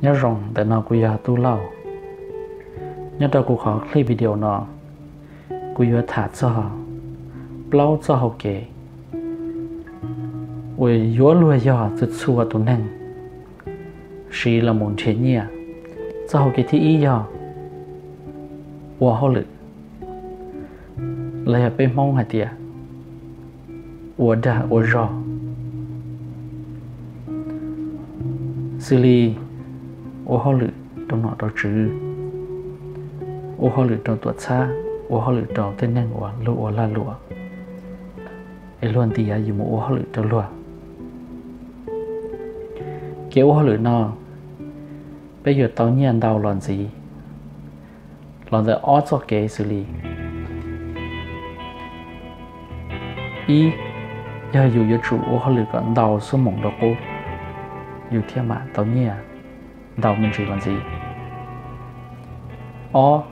Nyob zoo, ntawm no kuv yog Tub Lauj. Nyob rau kuv qhov clip video no, kuv yuav tham txog plaub txoj hau kev uas yuav luag yog txhua txhua tus neeg siv los mus nrhiav nyiaj. Txoj hau kev thib ib yog ua hauj lwm, los yog peb Hmoob hais tias ua dag ua zog, xws li ua hauj lwm rau nom rau tswv, ua hauj lwm rau tuam txhab, ua hauj lwm rau tej neeg uas luag ua lag luam, es luag ntiav yus mus ua hauj lwm rau luag. Kev ua hauj lwm no peb yuav tau nyiaj ntau los ntxiv los ntawm ob txoj kev xws li: ib, yog yus yuav tsum ua hauj lwm kom ntau xuab moos rau qub, yus thiaj mam tau nyiaj ntau me ntsis los ntxiv. Ob,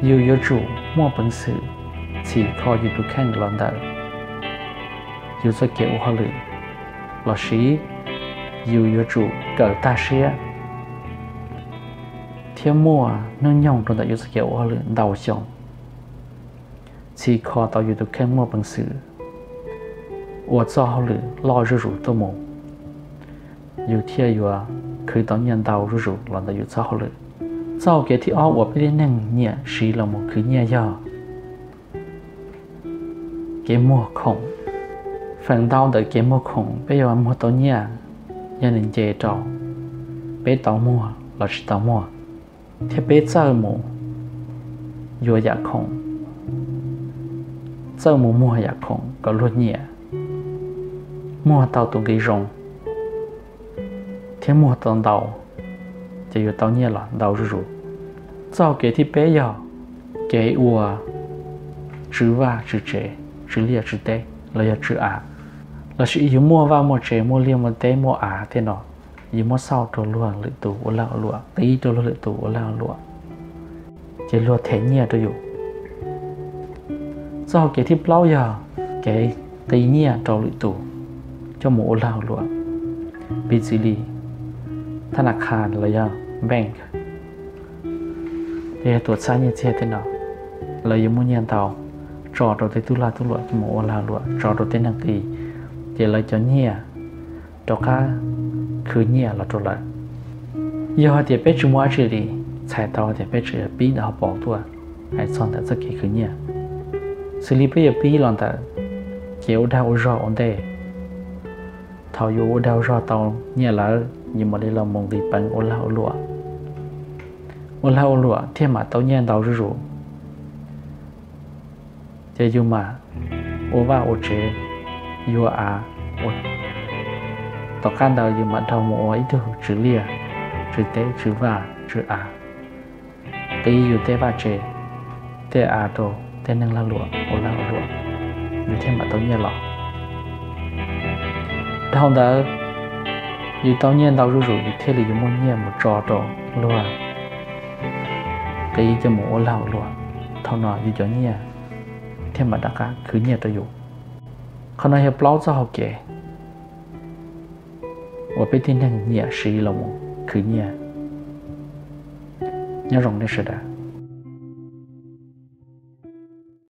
yus yuav tsum muaj peev xwm txhim kho yus tus kheej los ntawm yus txoj kev ua hauj lwm, los sis yus yuav tsum kawm tag siab thiab muaj hnub nyoog rau ntawm yus txoj kev ua hauj lwm ntau xyoo, txhim kho tau yus tus kheej muaj peev xwm ua txoj hauj lwm loj zuj zus tuaj mus, yus thiaj yuav khwv tau nyiaj ntau zuj zus los ntawm yus txoj hauj lwm. Txoj hau kev thib ob uas peb tib neeg nyiam siv los mus khwv nyiaj yog kev muag khoom. Feem ntau ntawm kev muag khoom peb yuav muag tau nyiaj yog nws nce rau peb tau muag los tsis tau muag, thiab peb txawj mus yuav yam khoom, txawj mus muag yam khoom kom luag nyiam, muag tau tus nqi zoo thiab muag tau ntau, ces yuav tau nyiaj los ntau zuj zus. Txoj hau kev thib peb yog kev ua tswv vaj tswv tsev, tswv liaj tswv teb los yog tswv av, los sis yus muaj vaj muaj tsev, muaj liaj muaj teb, muaj av tej no, yus muab xauj rau luag lwm tus ua lag ua luam, qiv rau luag lwm tus ua lag ua luam, ces luag them nyiaj rau yus. Txoj hau kev thib plaub yog kev qiv nyiaj rau lwm tus coj mus ua lag ua luam, piv txwv li thab na khas los yog bank, los yog tuam txhab nyiaj txiag tej no, lawv yuav muaj nyiaj ntau tso rau tej tub lag tub luam coj mus ua lag ua luam, tso rau tej neeg qis, ces lawv cov nyiaj rov qab khwv nyiaj los rau lawv. Yog hais tias peb tsis muaj dab tsi li, txhais tau tias peb tseem yuav pib ntawm hauv paus tuaj hais txog ntawm txoj kev khwv nyiaj, xws li peb yuav pib los ntawm kev ua dag ua zog ua ntej. Thaum yus ua dag ua zog tau nyiaj lawm, yus mam li los mus nqis peev ua lag ua luam, ua lag ua luam thiaj mam tau nyiaj ntau zuj zus. Ces yus mam ua vaj ua tsev, yuav av, tom qab ntawd yus mam dhau mus ua ib tug tswv liaj, tswv teb, tswv vaj, tswv av, qiv yus tej vaj tsev, tej av rau tej neeg lag luam ua lag ua luam, yus thiaj mam tau nyiaj los. Dhau ntawd, yus tau nyiaj ntau zuj zus yus thiaj li yuav muaj nyiaj mus tso rau luag qiv coj mus ua lag ua luam. Thaum no yus cov nyiaj thiaj mam rov qab khwv nyiaj rau yus. Qhov no yog plaub txoj hau kev uas peb tib neeg nyiam siv los mus khwv nyiaj. Nyob zoo nej sawv daws.